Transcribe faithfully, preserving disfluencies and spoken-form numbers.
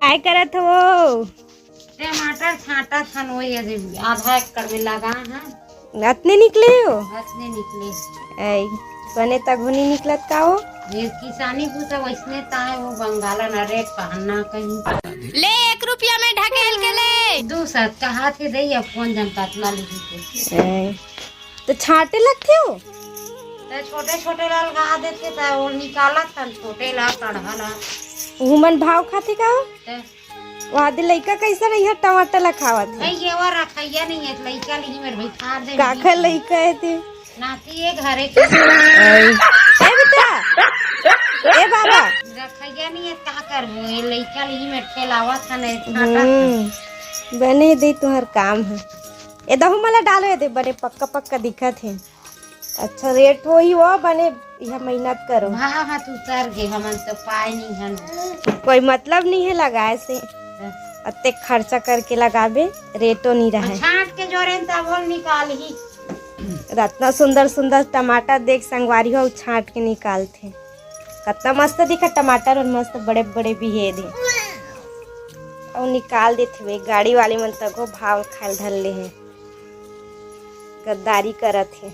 काय करत हो? टमाटर छांटत हन, वो ये आधा एकड़ में लगा है। अतने निकले हो? अतने निकले। ऐ, बने तक नहीं निकलत का हो? ये किसानी पूछा वैसने ताए वो बंगाला न रेट पहनना कहीं। ले, एक रुपया में ढकेल के ले। दो सौ कहा थे दे, अब कौन जनता इतना लिखी थे। ऐ, तो छांटे लगते हो? तो छोटे छोटे ला लगा देते थे, वो निकालत था छोटे ला, कढ़ा ला। उमन भाव खाते का हो? तो वहाँ दे लइका कैसे रही है, टमाटर ला खावत है? भाई ये वो रखैया नहीं है, लइका नहीं मेरे भाई खा दे। काखर लइका है ते? नाती ये घरे के। ऐ, ए बेटा, ए बाबा। रखैया नहीं है, का करबो? ये लइका नहीं मेरे खेलावत है, नहीं छाटा। हम्म, बने दे तुहर काम है। ए दहू मला डालो, ए दे बने पक्का पक्का दिखत है। अच्छा रेट होही वो बने, यह मेहनत करो। भाव हाथ उतर गे, हमन तो पाए नहीं हन। कोई मतलब नहीं है लगाए से, अत्ते खर्चा करके लगाबे, रेटो नहीं रहे। छांट के जोरे त बोल निकाल ही। रत्ना सुंदर सुंदर टमाटर देख संगवारी हो, छांट के निकालथे। कतना मस्त दिखा टमाटर, और मस्त बड़े बड़े भी हे दे। और निकाल देथे वे, गाड़ी वाले मन तको भाव खाए धर ले हे, गद्दारी करत हे।